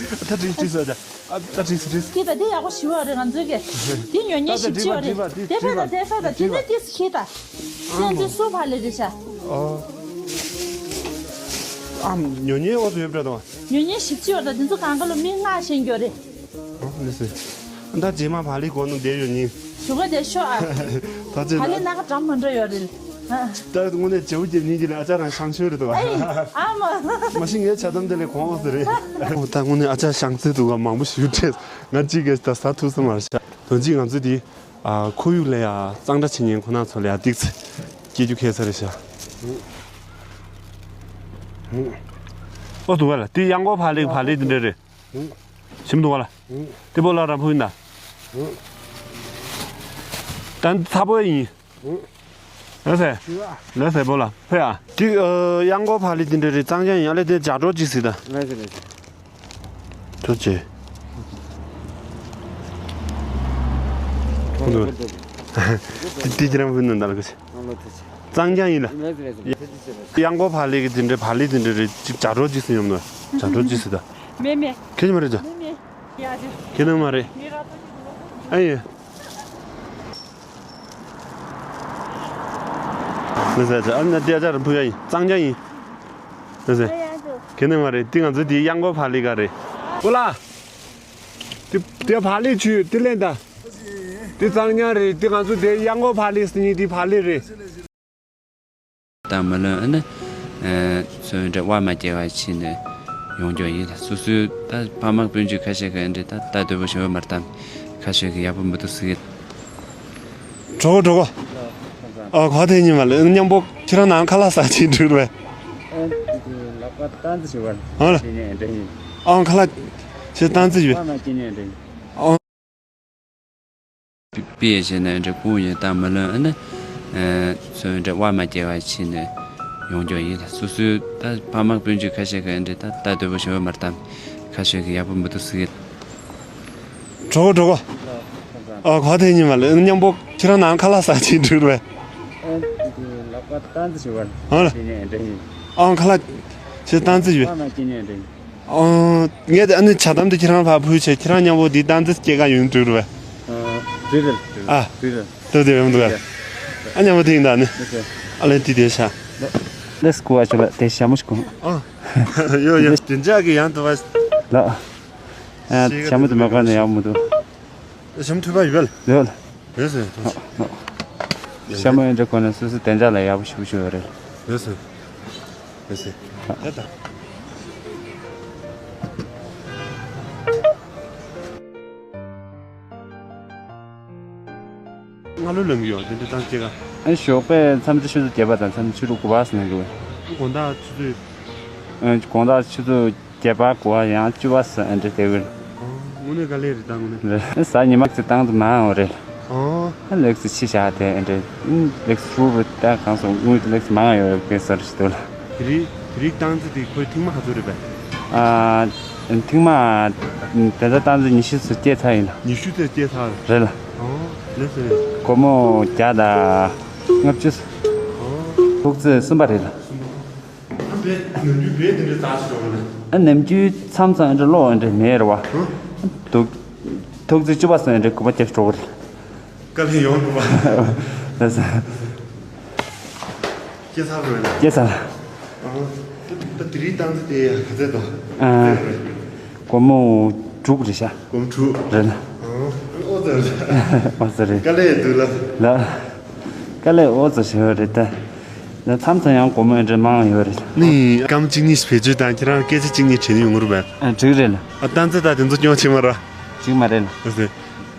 ད་དྲིས་དྲིས་སོ་ད། ཨ་ད་དྲིས་དྲིས། ཁྱེད་ད་དེ་ཡག་པོ་ཞུ་བ་རེད་ང་ཚོའི་གི། དེ་ཉོ་མཁན་ཞིབ་ཅིག་ཡོད་རེད། དེ་ཕེ་ད་དེ་ཕེ་ད་དེ་ནི་དེ་ཁྱེད་ད། དེ་ང་ཚོའི་སུ་བག་ལེབ་རེད་ཤག་ཨ་ཉོ་མཁན་ཨོ་ཚོ་ཡོད་པ་རེད་དོ། ཉོ་མཁན་ཞིབ་ཅིག་ཡོད་ད་དེ་ཚོ་གང་ག་ལ་མི་ལྔ་ཞིག་ཡོད་རེད། ཨོ་ལེ་སེ། ད་རྗེས་མ་བག་ལེབ་གོན་ནོ་བསྡད་ཡོད་ཉིན། ཞུ་ག་དེ་ཤོག་ཨ། ད་ཚེ་བག་ལེབ་ན། སྣ་ཁ་འགྲམ་མ་འགྲོ་ཡོད་རེད། ད་དངོས་གནས་བྱེའུ་རྒྱབ་ཉིན་གྱི་ལ་ཨ་ཅག་རང་ཤང་ཆོས་རེད་དོ། ཨ་མ། མ་གཞི་ངའི་ཆ་ཚང་དེ་ལས་གོང་འོག་ཟེར་རེད། ད་དངོས་གནས་ཨ་ཅག་ཤང་ཚེ་འདུག་ག་མང་པོ་ཞིག་འཕྲད། ང་གཅིག་གིས་ད་ཟ་ཐུབ་ས་མ་རེད་ཤག་དོན་གཅིག་ང་ཚོ་དེ་ཨ་ཁོར་ཡུག་ལ་ཡ་གཙང་སྦྲ་བྱེད་མཁན་ཁོ་ན་ཚོ་ལ་ཡ་ཏིག་ཙི་སྐྱེལ་རྒྱུ་ཁེལ་ས་རེད་ཤག་ཨོ་འདུག་ག་ལ་དེ་གཡང་འགོག་བག་ལེབ་བག་ལེབ་དེ་འདྲ་རེད། ཞིམ་འདུག་ག་ལ། དེ་པོ་ལ་ར་ཕུ་ཡིན་ད། ད་ཚ་པོ་ཡིན། ལགས་སེ། ལགས་སེ་བོ་ལ་ཕེ་ཨ། དེ་གཡང་འགོག་བག་ལེབ་དེ་འདྲ་རེད། གཙང་རྐྱང་ཡིན། ཨ་ལས་དེ་ལྗགས་སྒྲོག་ཅིག་ཟིག་ད། ལགས་སེ་ལགས་སེ། ཐུགས་རྗེ་ཆེ། ཁོང་ཚོ། དེ་དེ་ཁྱེད་རང་བུ་ནང་ད་ལ་ག་ཚེ། གཙང་རྐྱང་ཡིན་ལ། གཡང་འགོག་བག་ལེབ་ཀྱི་དེ་འདྲ་བག་ལེབ་དེ་འདྲ་རེད། ཅིག་ལྗགས་སྒྲོག་ཅིག་ཟིག་ཡོང་ནོ། ལྗགས་སྒྲོག་ཅིག་ཟིག་ད། མེ་མེ། ཁྱེད་ཀྱི་མ་རེད་ཅག་ཡ་རེད། ཁྱེད་ནང་མ་རེད། ཨ་ཡེ། ལགས་སེ་ཨ་ནི་དེ་ཨ་ཅག་རང་ཕུ་ཡ་ཡིན། གཙང་རྐྱང་ཡིན། ལགས་སེ། ཁྱེད་ནང་མ་རེད། དེ་ང་ཚོ་དེ་གཡང་འགོག་བག་ལེབ་ག་རེད། ཨོ་ལ། དེ་དེ་བག་ལེབ་ཆུ་དེ་ལེན་ད། དེ་གཙང་རྐྱང་རེད། དེ་ང་ཚོ་དེ་གཡང་འགོག་བག་ལེབ་ཟེར་མཁན་དེ་བག་ལེབ་རེད། དང་མ་ལོན་ཨ་ནི། ཚོན་འདྲ་བ་མ་སྐྱེ་བ་ཕྱིན་ནས། ཡོང་རྒྱུ་ཡིན། སོ་སོའི་ད་ཕ་མ་སྤུན་མཆེད་ཁ་ཤས་ཀྱིས་འདི་ད་ལྟ་དོད་པོ་ཞུ་བ་མ་རེད་དམ། ཁ་ཤས་ཀྱིས་ཡག་པོ་མི་འདུག་ཟེར་གི། གྲོགས་པོ་གྲོགས་པོ། ཨ་གོ་དེ་ཉིན་མ་ལ་མཉམ་པོ་ཁྱེད་རང་ནང་ཁ་ལག་ཟ་ཅིག་འགྲོ་རེད་པས། ཨ་ཁ་ལག་ཁྱེད་ཏང་ཙི་ཞུ་བས། ཨ། པི་ཡེ་བྱས་ནས་འདྲ་ཀུང་ཡོད་དང་མ་ལོན་ཨ་ནི། ཚོས་འདྲ་བ་མ་སྐྱེ་བ་ཕྱིན་ནས་ཡོང་རྒྱུ་ཡིན། སོ་སོའི་ད་ཕ་མ་སྤུན་མཆེད་ཁ་ཤས་ཀྱིས་འདྲ་ད་ལྟ་དོད་པོ་ཞུ་བ་མ་རེད་དམ། ཁ་ཤས་ཀྱིས་ཡག་པོ་མི་འདུག་ཟེར་གི། གྲོགས་པོ་གྲོགས་པོ། ཨ་གོ་དེ་ཉིན་མ་ལ་མཉམ་པོ་ཁྱེད་རང་ནང་ཁ་ལག་ཟ་ཅིག་འགྲོ་རེད་པས། ཨ་ཁ་ལག་ཁྱེད་ཏང་ཙི་ཞུ་བས། ཨ། ངས་དེ་ཨ་ནི་ཆ་དམ་དེ་ཁྱེད་རང་ཕར་ཕུལ་བྱས་ཁྱེད་རང་མཉམ་པོ་འདི་ཏང་ཙི་སྐྱེལ་ག་ཡོང་འགྲོ་རེད་པས། ཨ། ལྟོས་དེ་ཡོང་འདུག་ག་ཨ་མཉམ་པོ་དེ་ཡིན་ད་ནི། ཨ་ལས་དེ་དེ་ཤ། ལེས་ཀུ་བ་ཆོ་ལ་དེ་ཤ་མོ་ཞིག་གོ། ཨ། ཡོ་ཡོ་དེ་འཇག་གི་ཡང་དུ་བ། ལ། ཨ་ཤ་མོ་དུ་མ་གོ་ནས་ཡག་མོ་འདུག་ཤ་མོ་ཐུབ་པ་ཡོད་པས། ཡོད། ཡོད་ཟེར། ཤ་མོ་ཡོད་འདྲ་གོ་ནས་སོ་སོ་དེ་འཇག་ལ་ཡག་པོ་ཞིག་ཞུ་ཡོད་རེད། ཡོད་ཟེར། ཡོད་ཟེར། ཡོད་ད། སྔ་ལོ་ལོན་གྱི་ཡོད་དེ་འདྲ་ཏང་ཙི་སྐྱེལ་ག་ཨ་ཞོགས་པའི་མཚམས་ཚོད་ཆུ་ཚོད་བརྒྱད་པ་དང་མཚམས་ཚོད་ཕྱི་དྲོ་དགུ་པ་ཟེར་ན་གི། དགོང་དག་ཆུ་ཚོད། ཨ་དགོང་དག་ཆུ་ཚོད་བརྒྱད་པ་དགུ་པ་ཡང་བཅུ་པ་ཟེར་ཨ་འདྲ་དེ་གི། དངོས་གནས་དཀའ་ལས་རེད་ད་དངོས་གནས། ཟ་ཉི་མ་ཅིག་བཏང་དུ་མ་འོང་རེད། ཨ་ལེགས་སུ་ཕྱི་བཞག་དེ་ཨ་འདྲ། ལེགས་སུ་ཧྲུལ་པོ་ད་གང་སོང་དངུལ་དེ་ལེགས་སུ་མང་ཡོད་ཡོད་སྐད་ཟེར་ཞིག་འདུག་ལ། དེ་རིང་དེ་རིང་ཏང་ཙི་དེ་ཁོའི་ཐེངས་མ་ག་ཚོད་རེད་པས། ཨ། ཐེངས་མ། དེ་ཚོ་ཏང་ཙི་ཉི་ཤུ་ཙམ་སྐྱེལ་ཚར་ཡིན་ལ། ཉི་ཤུ་ཙམ་སྐྱེལ་ཚར། རེད་ལ། ཨོ། ལེགས་སོ་རེད། སྒོར་མོ་བརྒྱ་དང་ལྔ་བཅུ། ཨོ། ཐུག་ཙི་གསུམ་པ་རེད་ལ། གསུམ་པ། ཨ་བས་ནམ་རྒྱུན་བས་དེ་འདྲའི་རྩ་ཆེ་འགྲོ་གི་ན། ཨ་ནམ་རྒྱུན་མཚམས་མཚམས་ཨ་འདྲ་གློག་ཨ་འདྲ་མེད་རེད་བ། ཧུ། ཐུག་ཐུག་ཙི་བཅུ་པ་སོང་ཨ་འདྲ་དགུ་པ་བརྒྱ་འགྲོ་གི་རེད། དཀའ་ལས་ཡོང་འདུག་པ། ལགས་སོ། སྐྱེལ་ཚར་རེད་ལ། སྐྱེལ་ཚར། ཨ། ད་དེ་རིང་ཏང་ཙི་དེ་ག་ཚད་འདུག་ཨ། སྒོར་མོ་དྲུག་རེད་ཤག་སྒོར་མོ་དྲུག་རེད་ལ། ཨ། ཨོ་ཙི་རེད། ཨོ་ཙི་རེད། དཀའ་ལས་འདུག་ལ། ལ། དཀའ་ལས་ཨོ་ཙི་ཞིག་ཡོད་རེད་ད། ལ་མཚམས་མཚམས་ཡང་སྒོར་མོ་ཨེ་འདྲ་མང་ཡོད་རེད། ནི་སྐར་མ་གཅིག་གཉིས་བེད་སྤྱོད་དང་ཁྱེད་རང་སྐད་ཆ་གཅིག་གཉིས་དྲིས་ནས་ཡོང་གི་རེད་པས། ཨ་འགྲིག་རེད་ལ། ཨ་ཏང་ཙི་ད་དེ་ཚོ་སྐྱོན་ཆེ་མ་ར། གཅིག་མ་རེད་ལ། ཨ་ཙི།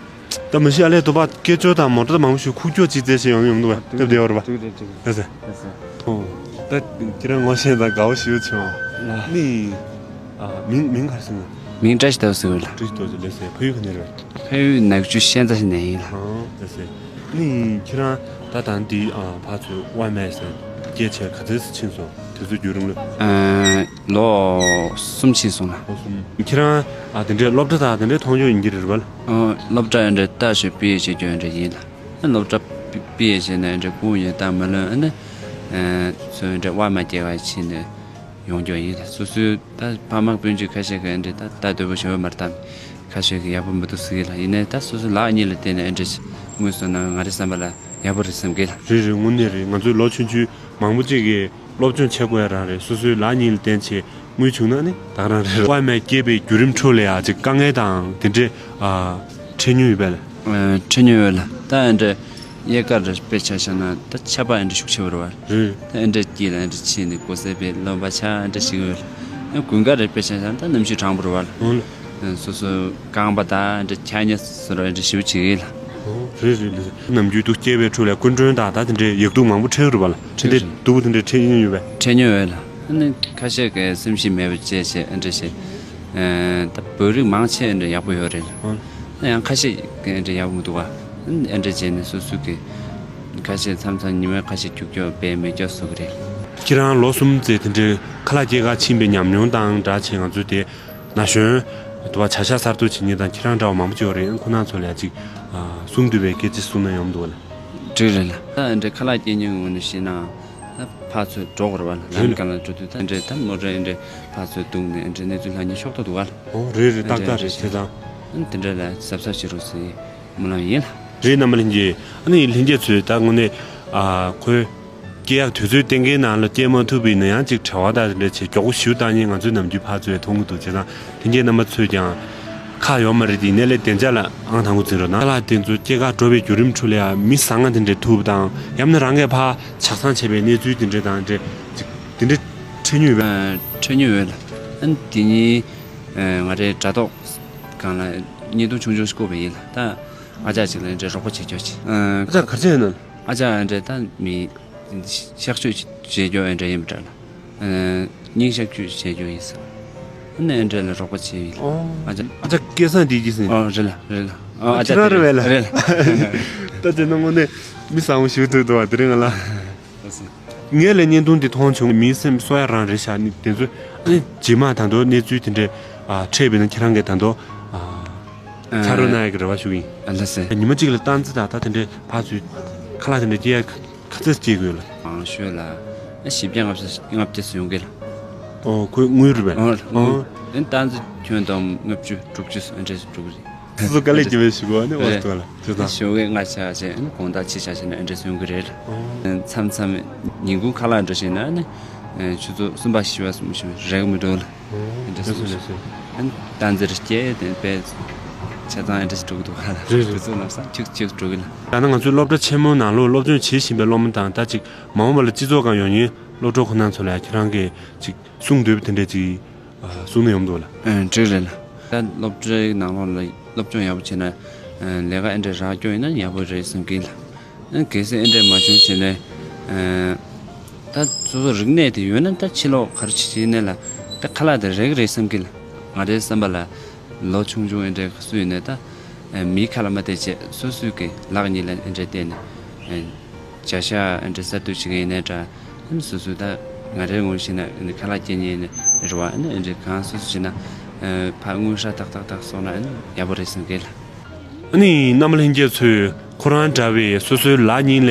ད་མ་གཞི་ཨ་ལས་དུ་བ་སྐད་ཅོར་དང་མོ་ཊ་དང་མང་པོ་ཞིག་ཁུག་ཀྱོག་ཅིག་རྩེ་ཞིག་ཡོང་ཡོང་འདུག་བས་སྟབས་བདེ་བར་བ། འགྲིག་རེད་འགྲིག་རེད། ལགས་སོ། ལགས་སོ། ཨོ། ད་ཁྱེད་རང་ངོ་ཤེས་དང་དགའ་བོ་ཞེ་པོ་བྱུང་། ལགས། ནི། ཨ་མིང་མིང་ག་རེ་ཟེར་ན། མིང་བཀྲ་ཤིས་ཟླ་བ་ཟེར་བ་ལ། བཀྲ་ཤིས་རྡོ་རྗེ། ལགས་སོ། ཕ་ཡུལ་ག་ནས་རེད། ཕ་ཡུལ་ནག་ཆུ་ཤན་རྩ་ཞིག་ནས་ཡིན་ལ། ཨ་ལགས་སོ། ནི་ཁྱེད་རང་ད་ད་འདི་ཨ་ཕར་ཚུར་ཝའི་མའེ་ཟེར་སྐད་ཆ་ག་ཚོད་ཕྱིན་སོང་དུས་ཚོད་བརྒྱུད་རིང་ལ། ཨ། ལོ་གསུམ་ཕྱིན་སོང་ལ། ལོ་གསུམ། ཁྱེད་རང་ཨ་དེ་འདྲའི་སློབ་གྲྭ་དང་དེ་འདྲའི་མཐོང་ཆོས་ཡིན་གྱི་རེད་པ་ལ། ཨ་སློབ་གྲྭ་ཡང་འདྲ་ལྟ་ཞོད་པི་ཨེ་བྱེད་རྒྱུ་ཡང་འདྲ་ཡིན་ལ། ཨ་སློབ་གྲྭ་པི་ཨེ་བྱས་ནས་འདྲ་ཀུང་ཡོད་དང་མ་ལོན་ཨ་ནི། ཚོས་འདྲ་བ་མ་སྐྱེ་བ་ཕྱིན་ནས་ཡོང་རྒྱུ་ཡིན་ལ། སོ་སོའི་ད་ཕ་མ་སྤུན་མཆེད་ཁ་ཤས་ཀྱིས་འདྲ་ད་ལྟ་དོད་པོ་ཞུ་བ་མ་རེད་དམ། ཁ་ཤས་ཀྱིས་ཡག་པོ་མི་འདུག་ཟེར་གི་ལ། ཡིན་ནའི་ད་སོ་སོའི་ལག་གཉིས་ལ་བརྟེན་ནས་འདྲ་དངུལ་གསོག་ན་ང་རའི་བསམ་པ་ལ་ཡག་པོ་རེད་བསམ་གི་ལ། རེད་རེད། དངོས་གནས་རེད། ང་ཚོའི་ལོ་ཆུང་ཆུང་མང་པོ་ཅིག་གིས། སློབ་སྦྱོང་བྱེད་དགོས་ཡ་རང་རེད། སོ་སོའི་ལག་གཉིས་ལ་བརྟེན་བྱས་དངུལ་བྱུང་ན་ནི་ད་ག་རང་རེད། ཝའི་མའེ་སྐྱེས་པའི་བརྒྱུད་རིམ་ཁྲོད་ལ་ཡ་ཅིག་དཀའ་ངལ་དང་དེ་འདྲས་ཨ་འཕྲད་མྱོང་ཡོད་པས་ལ། ཨ་འཕྲད་མྱོང་ཡོད་ལ། ད་ཨེ་འདྲས་དབྱར་ཁ་རེ་དཔེ་ཆ་བཞག་ན་ད་ཆར་པ་ཨེ་འདྲས་ཤུགས་ཆེ་བོ་རེད་བ། རེད། ད་ཨེ་འདྲས་དཀྱིལ་ལ་ཨེ་འདྲས་ཕྱིན་ནས་གོ་ས་པའི་རློན་པ་ཆགས་ཨེ་འདྲས་ཞིག་ཡོད་ལ། ད་དགུན་ཁ་རེ་དཔེ་ཆ་བཞག་ན་ད་གནམ་གཤིས་གྲང་པོ་རེད་བ་ལ། འོང་ལ། སོ་སོ་རྐང་པ་དང་འདྲ་ཁྱག་ཉལ་སོ་སོར་འདྲ་ཞིབ་བྱེད་ལ། ཨོ་རེད་རེད་རེད། ནམ་རྒྱུན་དུ་སྐྱེས་པའི་ཁྲོད་ལ་སྐུ་མགྲོན་དང་ད་དེ་འདྲའི་ཡག་སྡུག་མང་པོ་འཕྲད་རེད་པ་ལ། དེ་འདྲའི་རེད། སྡུག་པོ་དེ་འདྲ་འཕྲད་མྱོང་ཡོད་པས། འཕྲད་མྱོང་ཡོད་ལ། ཨ་ནི་ཁ་ཤས་ཀྱིས་སེམས་ཤིང་མེད་པ་བཅས་བྱས་ཨ་འདྲ་བྱས། ཨ་ད་བོད་རིགས་མང་ཆེ་ཨ་འདྲ་ཡག་པོ་ཡོད་རེད་ལ། ཨོ། ཨ་ཡང་ཁ་ཤས་ཀྱིས་ཨ་འདྲ་ཡག་པོ་མི་འདུག་ག་ཨ་འདྲ་བྱས་ནས་སོ་སོ་གི་ཁ་ཤས་མཚམས་མཚམས་ཉི་མ་ཁ་ཤས་རྒྱུག་རྒྱུག་བས་མེད་རྒྱུ་བཟོ་གི་རེད། ཁྱེད་རང་ལོ་གསུམ་ཙམ་དེ་འདྲའི་ཁ་ལག་སྐྱེལ་ག་ཕྱིན་པའི་ཉམས་མྱོང་དང་སྦྲགས་བྱས་ང་ཚོས་དེ། ན་གཞོན། དུ་བ་བྱ་གཞག་གསར་གཏོད་བྱེད་མཁན་དང་ཁྱེད་རང་འདྲ་བ་མང་པོ་ཅིག་ཡོད་རེད། ཁོང་རྣམ་ཚོ་ལ་ཅིག་གསུང་འདོད་པའི་སྐད་ཆ་གསུང་ན་ཡོང་འདུག་བ་ལ། འགྲིག་རེད་ལ། ད་འདྲ་ཁ་ལག་སྐྱེལ་མཁན་ངོས་ནས་བཤད་ན། ད་ཕར་ཚུར་འགྲོ་དགོས་རེད་བ་ལ། རེད་ལ། ལམ་གང་ལ་འགྲོ་དུས་ད་འདྲ་ད་མོ་ཊ་འདྲ་ཕར་ཚུར་བརྡུངས་ནས་འདྲ་གནས་ཚུལ་ལྷག་མཁན་ཤོག་ཐོག་འདུག་བ་ལ། ཨོ་རེད་རེད། ཏག་ཏག་རེད། བྱས་ཙང་། ཨ་ནི་དེ་འདྲ་ལ་གཟབ་གཟབ་བྱེད་རོགས་ཟེར། སྨོན་ལམ་ཡིན་ལ། རེད། རྣམ་པ་ལྷན་རྒྱས། ཨ་ནི་ལྷན་རྒྱས་ཚོས་ད་དངོས་གནས་ཨ་ཁོའི་སྐྱེ་ཡག་དུས་ཚོད་གཏན་འཁེལ་ནང་ལ་སྐྱེ་མ་ཐུབ་པ་ཡིན་ན་ཡང་ཅིག་བྲེལ་བ་དང་དེ་འདྲ་བྱས་མགྱོགས་པོ་ཞུ་བཏང་མཁན་ང་ཚོའི་ནམ་རྒྱུན་ཕར་ཚུར་མཐོང་གི་འདུག་བྱས་ཙང་ལྷན་རྒྱས་རྣམ་པ་ཚོས་ཀྱང་ཁག་ཡོད་མ་རེད། དེ་ཡིན་ནའི་ལས་བདེ་འཇགས་ལ་ཨང་དང་པོ་འཛིན་རོགས་གནང་། ལ་དེ་ཚོ་སྐྱེ་གར་འགྲོ་བའི་བརྒྱུད་རིམ་ཁྲོད་ལ་ཡང་མི་བཟང་ང་དེ་འདྲས་ཐུག་པ་དང་ཡང་ན་རང་གིས་ཕར་ཆགས་སྡང་བྱས་པའི་གནས་ཚུལ་དེ་འདྲས་དང་འདྲས་ཅིག་དེ་འདྲས་འཕྲད་མྱོང་ཡོད་པས། ཨ་འཕྲད་མྱོང་ཡོད་ལ། ཨ་ནི་དེ་ཉིན་ང་རའི་དྲ་ཐོག་སྒང་ལ་བརྙན་ཐུང་ཆུང་ཆུང་ཞིག་བཀོད་པ་ཡིན་ལ། ད་ཨ་ཅག་ཅིག་ལ་འདྲ་རོགས་པ་བྱེད་ཆོག་ཅིག་ཨ་ཅག་ག་རེ་བྱས་ཡོད་ན། ཨ་ཅག་འདྲ་ད་མི་གཤག་བཅོས་བྱེད་རྒྱུ་འདྲ་ཡིན་པ་འདྲ་ལ། སྙིང་གཤག་བཅོས་བྱེད་རྒྱུ་ཡིན་ས། ཨ་ནི་འདྲ་ལ་རོགས་པ་བྱས་ཡིན། ཨ་ཅག་ཨ་ཅག་སྐལ་བཟང་དེ་གྱིས་ཟིན། ཨོ་རེད་ལ་རེད་ལ། ཨོ་ཨ་ཅག་ཁྱེད་རང་རེད་བས་ལ། རེད་ལ། ད་དེ་ནང་ངོ་ནས་མི་བཟང་བོ་ཞིག་འདུག་འདུག་བ་དེ་རིང་ང་ལ། ངས་ལས་བརྙན་ཐུང་འདི་མཐོང་བྱུང་། མིའི་སེམས་གསོ་ཡག་རང་རེད་ཤག་ནི་དེ་ཚོ་ཨ་ནི་རྗེས་མ་ད་དུང་གནས་ཚུལ་དེ་འདྲ་འཕྲད་པ་ཡིན་ན་ཁྱེད་རང་གིས་ད་དུང་ཕྱག་རོགས་གནང་ཡག་གི་རེ་བ་ཞུ་གི་ཡིན། ཨ་ལགས་སེ། ཉི་མ་གཅིག་ལ་སྟངས་འཛིན་དང་ད་དེ་འདྲའི་ཕར་ཚུར་ཁ་ལག་དེ་འདྲ་སྐྱེལ་ཡག་ག་ཚོད་སྐྱེལ་དགོས་ལ། མང་ཤོས་ལ་བཞི་བརྒྱ་ལྔ་བརྒྱ་ལྔ་བརྒྱ་ཙམ་ཡོང་གི་ལ། ཨོ་ཁོའི་དངུལ་རེད་པས། ཨོ་དངུལ། ཨོ་ཨ་ནི་སྟངས་འཛིན་ཁྱོན་བསྡོམས་ལྔ་བཅུ་དྲུག་ཅུ་ཨ་འདྲ་ཞིག་འགྲོ་གི་རེད། སོ་སོ་དཀའ་ལས་རྒྱབ་པའི་ཞུ་གོ་ནི་འོ་རེད། ཟེར་བ་ལ་དེ་དང་། ཞོགས་ཀས་སྔ་ཆ་བྱས་ཨ་ནི་དགོང་དག་ཕྱི་ཆ་བྱས་ནས་ཨ་འདྲས་སོང་གི་རེད། ཨོ། མཚམས་མཚམས་ཉིན་གུང་ཁ་ལག་འདྲ་བྱས་ན་ཨ་ནི་ཆུ་ཚོད་གསུམ་པ་བཞི་པ་གསུམ་བཞི་པ་རེག་མི་འགྲོ་ལ། ཨོ། ཨ་འདྲས་སོང་། ལགས་སོ་ལགས་སོ། ཨ་ནི་སྟངས་འཛིན་རེ་སྐྱེས་དེ་པས་ཆ་ཚང་ཨ་འདྲས་འགྲོ་གི་འདུག་ག་ལ། རེད་རེད། དུས་ཚོད་ལམ་སང་ཁྱུག་ཁྱུག་འགྲོ་གི་ལ། ད་ནི་ང་ཚོའི་སློབ་གྲྭ་ཆེན་མོའི་ནང་ལོགས་སློབ་སྦྱོང་བྱེད་བཞིན་པའི་སློབ་མ་དང་ད་ཅིག་མ་འོངས་པ་ལ་སྤྱི་ཚོགས་སྒང་ཡོང་མཁན་སློབ་གྲོགས་ཁོ་ན་ཚོ་ལ་ཡང་ཁྱེད་རང་གིས་ཅིག་གསུང་འདོད་པ་དེ་འདྲས་ཅིག་གསུང་ན་ཡོང་འདུག་ལ། ཨ་འགྲིག་རེད་ལ། ད་སློབ་གྲྭའི་ནང་ལོགས་ལ་སློབ་སྦྱོང་ཡག་པོ་བྱས་ན་ལས་ཀ་ཨེ་འདྲས་རག་སྐྱོ་ཡིན་ན་ཡག་པོ་རེད་བསམ་གི་ལ། གལ་སྲིད་ཨེ་འདྲས་མ་བྱུང་བྱས་ནས་ད་སོ་སོ་རིག་གནས་དེ་ཡོད་ན་ད་ཕྱི་ལོགས་ག་རེ་བྱེད་ཡིན་ནའི་ལ་ད་ཁ་ལག་དེ་རེག་རེད་བསམ་གི་ལ། ང་རའི་བསམ་པ་ལ་ལོ་ཆུང་ཆུང་ཨེ་འདྲས་སུ་ཡིན་ནའི་ད་མིའི་ཁ་ལ་མ་བལྟས་བྱས་སོ་སོའི་གི་ལག་གཉིས་ལ་ཨེ་འདྲས་བལྟས་ནས། བྱ་གཞག་ཨ་འདྲ་གསར་གཏོད་བྱེད་མཁན་ཡིན་ནའི་འདྲ། ཨ་ནི་སོ་སོའི་ད་ང་རའི་ངོས་ཤེས་ན་ཨ་ནི་ཁ་ལག་སྐྱེལ་མཁན་ཡིན་ནའི་རེད་བ། ཨ་ནི་ཨ་འདྲ་གང་སོ་སོ་བྱེད་ན་ཕར་དངུལ་ཧྲ་ཏག་ཏག་ཏག་སོང་ན་ཨ་ནི་ཡག་པོ་རེད་བསམ་གི་ལ། ཨ་ནི་རྣམ་པ་ལྷན་རྒྱས་ཚོས་ཁོ་རང་འདྲ་བའི་སོ་སོའི་ལག་གཉིས་ལ།